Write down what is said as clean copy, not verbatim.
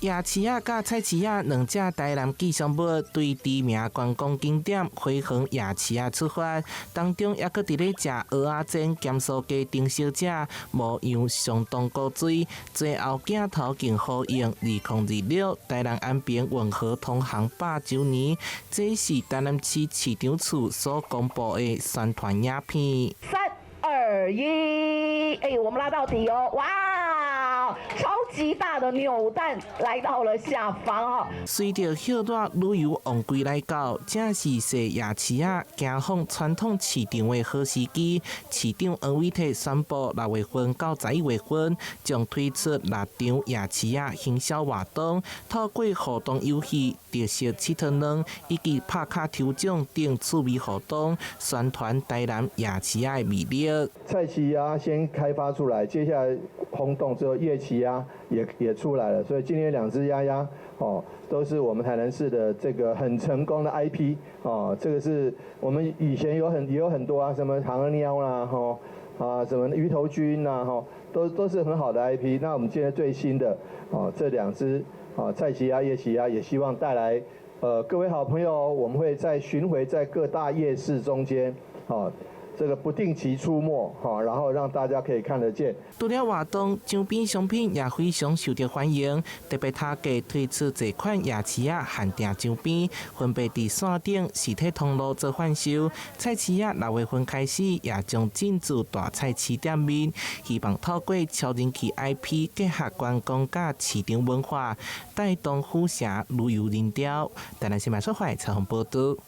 夜市仔佮菜市仔兩隻台南吉祥物，對知名觀光景點花園夜市仔出發，當中猶閣佇咧食蚵仔煎鹹酥雞丁小姐，模樣相當古錐。最後鏡頭更呼應2026台南安平運河通航100週年，這是台南市市長處所公布的宣傳影片。三二一，哎，我們拉到底哦，哇，超級大的扭蛋來到了下方哦。隨著暑熱旅遊旺季來到，正是踅夜市仔行訪傳統市場的好時機。市長黃偉哲宣布，6月份到11月份將推出六場夜市仔行銷活動，透過互動遊戲、特色𨑨迌卵以及拍卡抽獎等趣味活動，宣傳台南夜市仔的魅力。菜市仔先開發出來，接下來轟動之後，夜市仔也出來了，所以今天兩隻鴨鴨哦，都是我們台南市的這個很成功的 IP 哦，這個是我們以前也有很多啊，什麼糖貓啦，吼啊，什麼魚頭軍呐，吼，都是很好的 IP。那我們現在最新的哦，這兩隻啊菜市仔、夜市仔，也希望帶來各位好朋友，我們會在巡迴在各大夜市中間，哦。這個不定期出沒，哈，然後讓大家可以看得見。除了活動，周邊商品也非常受到歡迎。特別特價推出這款夜市仔限定周邊，分別佇線頂實體通路做販售。菜市仔6月份開始也將進駐大菜市店面，希望透過超人氣 IP 結合觀光佮市場文化，帶動府城旅遊人潮。台南新聞採訪報導。